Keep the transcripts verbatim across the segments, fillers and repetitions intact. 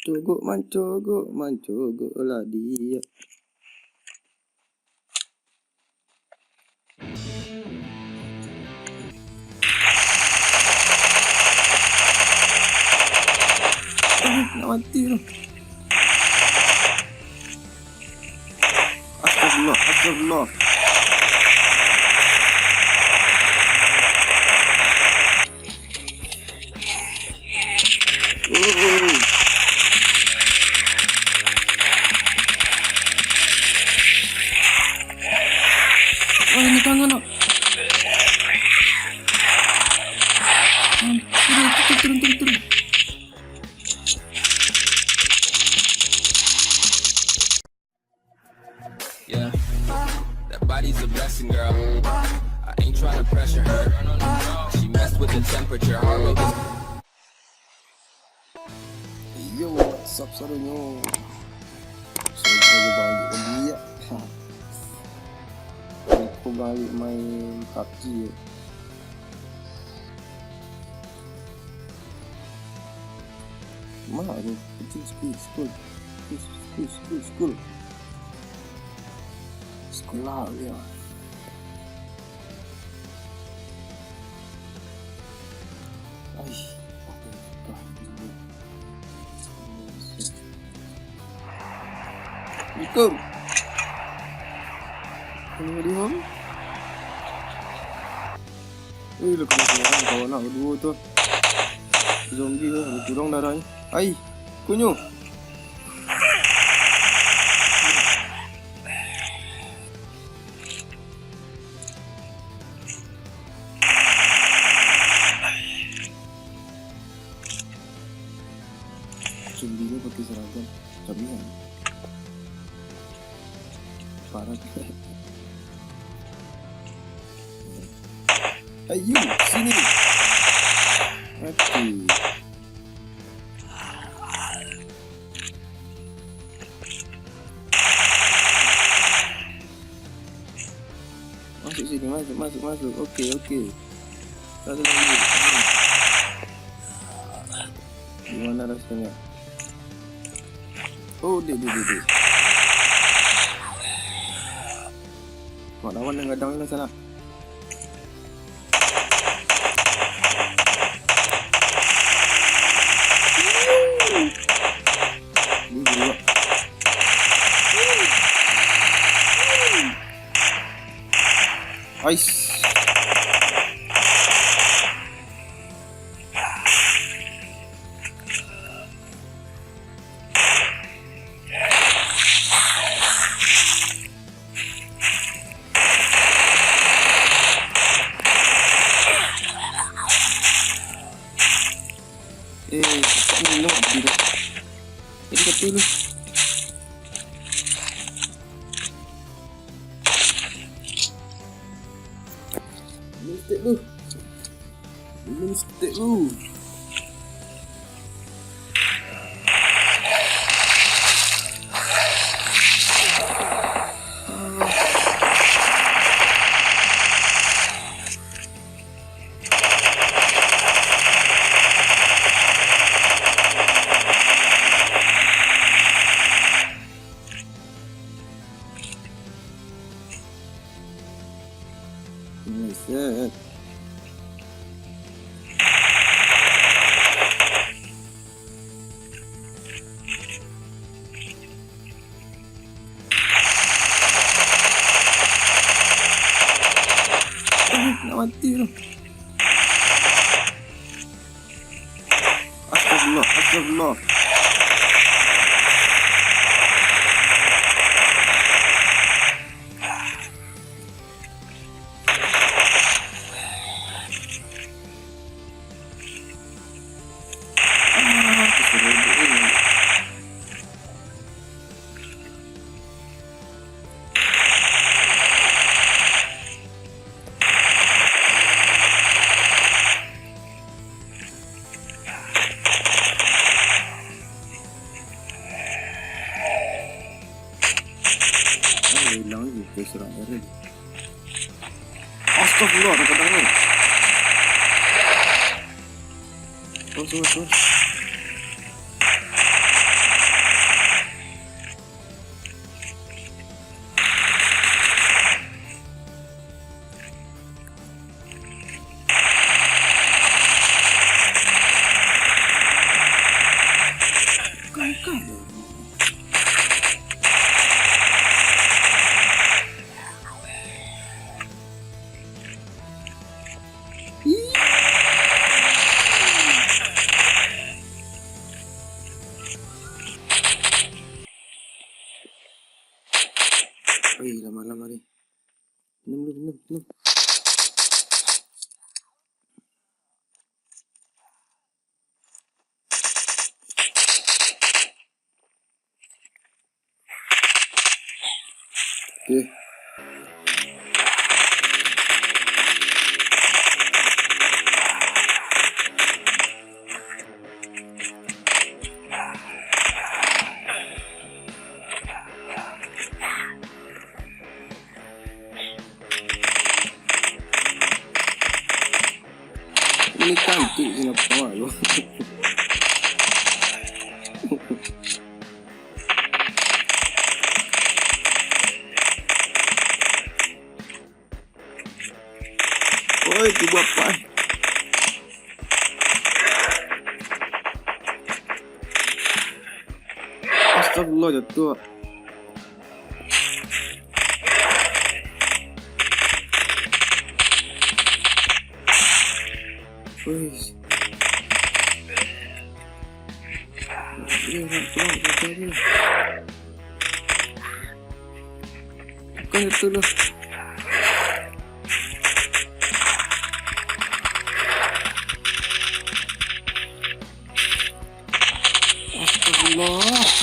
Cogok mancogok, mancogok lah dia. Ah, nak mati tu. Astagfirullah, astagfirullah. Wah, ini tangan, nak. Turun, turun, turun, turun, turun. Yeah. That body's a blessing, girl. I ain't tryna pressure her. She messed with the temperature, heart rate is Yo, what's up, sadonyo? So, baru balik lagi, ya. Ha. Aku balik main PUBG, ya. Mak tu, kucing school, school. School, school, school, school. Sekolah dia. Aish. Assalamualaikum. Assalamualaikum. Eh, lah kena serangan kawan nak berdua tu. Zombie tu, ada kurang darahnyo. Ai, kunyo. Zombie ni pakai seragam. Kami kan. Parah. Ayo, sini. Mati. Masuk sini, masuk, masuk, masuk. Oke, oke. Satu lagi. Gimana rasanya? Oh, dek, dek, dek, dek. Mak lawan yang gadang ni sana. Ini dulu. Ais. Eh, tak minum, tidak. Jadi kata lu. Minum stek lu. Minum stek lu. Buset. Eh, nak mati tu. Astagfirullah, astagfirullah. Ah, keseruduk ni. Ah, hilang je, terserah Aaron. Astagfirullah, ada pedang tu. Terus, terus, terus. Eh, lah malam hari. Minum, minum, minum, minum. Oke. Ini kantik sih, apa lu? Oi, tu buat apa? Astagfirullah, jatuh. Wih. Iya, nak pulang, kita ni. Bukan itu lah. Astagfirullah.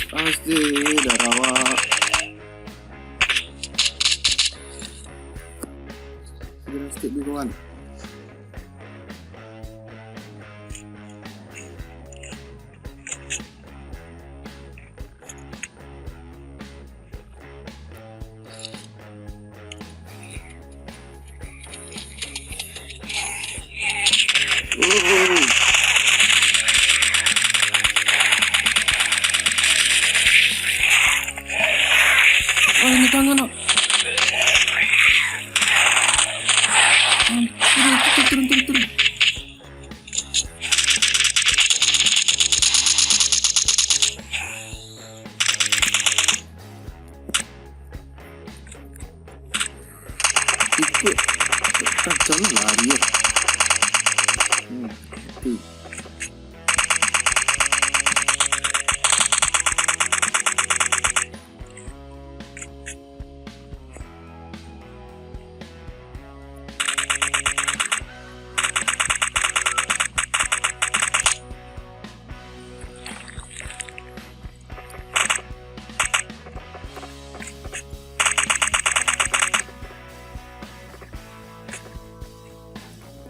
Pasti darah awak. Segera stick dulu, kawan. Oh, ini tangan, no. Turun, turun, turun, turun, turun. Ikut. Macam mana lari, ya? Hmm, mati.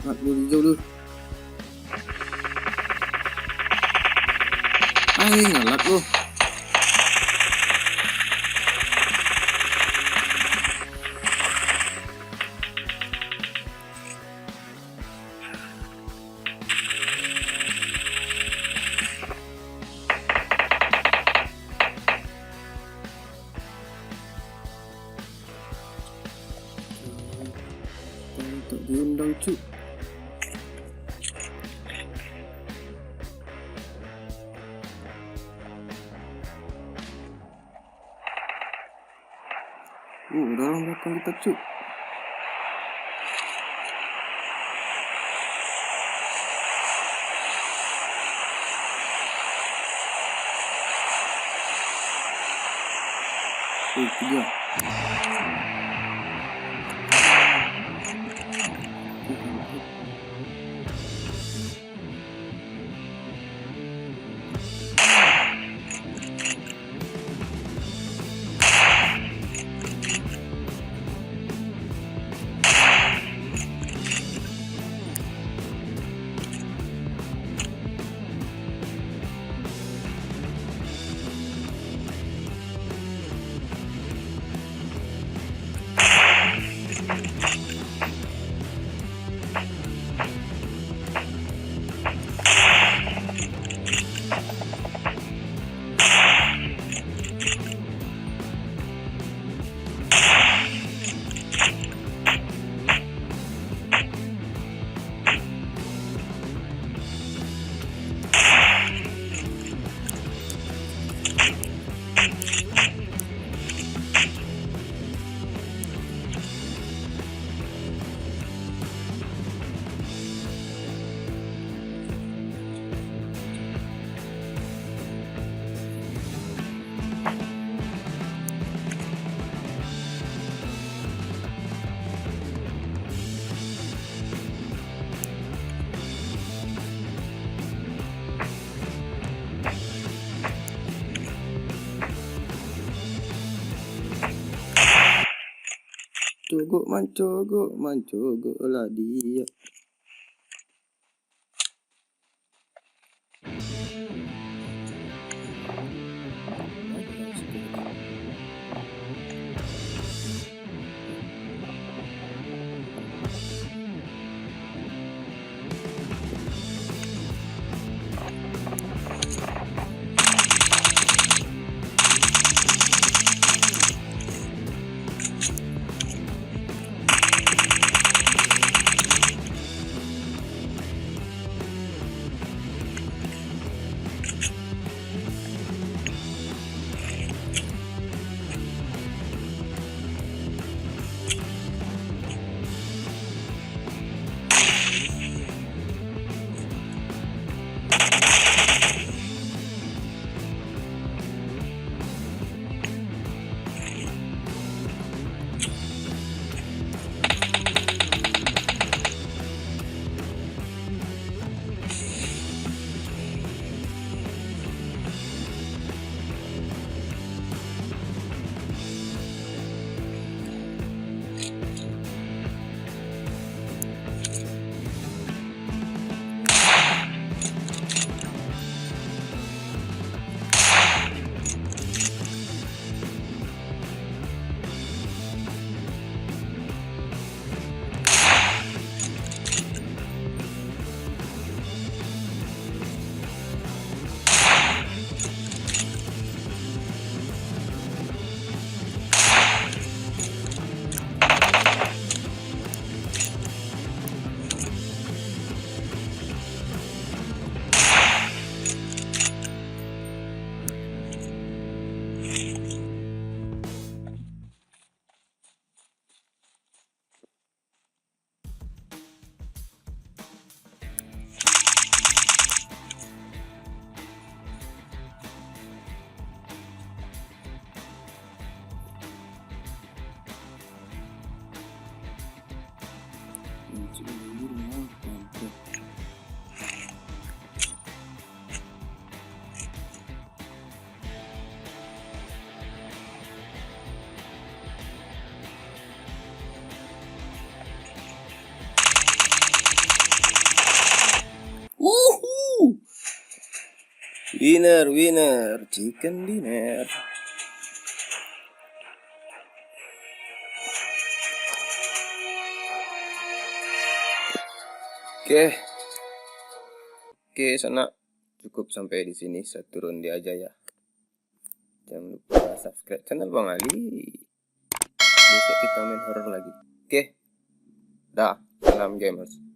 Nak dulu, hijau dulu. Ai, ngalak tu. Tak diundang, Cuk. Oh, ada orang belakang kita, Cuk. Oh, itu dia. Cogok mancogok, mancogok lah dia. Uhu. Winner, winner, chicken dinner. Oke. Oke, sanak. Cukup sampai di sini satu ronde aja ya. Jangan lupa subscribe channel Bang Ali. Besok kita main horor lagi. Oke. Dah, salam gamers.